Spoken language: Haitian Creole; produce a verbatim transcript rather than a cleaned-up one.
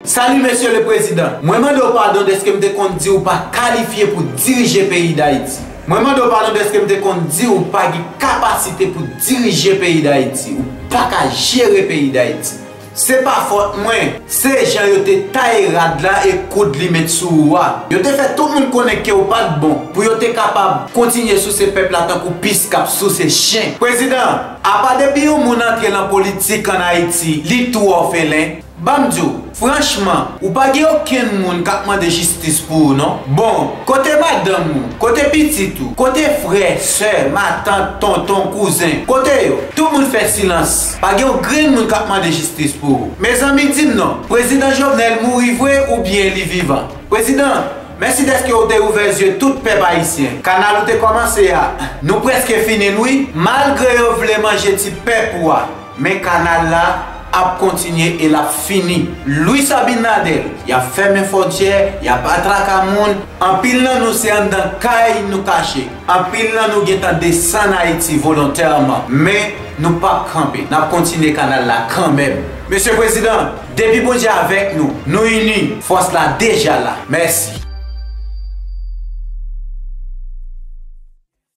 Salut Monsieur le Président. Mwen mande w padon dèske m te konn di w pa kalifye pou dirije peyi Dayiti. Mwen mande w padon dèske m te konn di w pa gen kapasite pou dirije peyi Dayiti. Ou pa ka jere peyi Dayiti. Se pa fòt mwen, se jan yo te taye rad la e koud li met sou ou a. Yo te fè tout moun konnen ke w pa t bon, pou yo te kapab kontinye souse pèp la tankou pis k ap souse chen. Prezidan, apa depi yon moun antre lan politik ann Ayiti, li tou òfelen? Ban m di w, franchman, ou pa gen okenn moun k ap mande jistis pou ou non. Bon, kote madanm ou? Kote pitit ou? Kote frè, sè, matant, tonton, kouzen? Kote yo? Tout moun fè silans. Pa gen yon grenn moun k ap mande jistis pou ou. Mezanmi, di m non, Prezidan Jovenel mouri vre oubyen li vivan? Prezidan, mèsi dèske w te ouvè zye tout pèp ayisyen. Kanal ou te kòmanse a, nou prèske fini l wi. Malgre yo vle manje ti pèp ou a, men kanal la ap kontinye e l ap fini. Luis Abinader, y ap fèmen fwontyè, y ap atraka moun. Anpil nan nou se anndan kay nou kache. Anpil nan nou gentan desann Ayiti volontèman. Men nou p ap kanpe. N ap kontinye kanal la kanmenm. Mesye Prezidan, depi Bondye avèk nou, nou ini, fòs la deja la. Mèsi.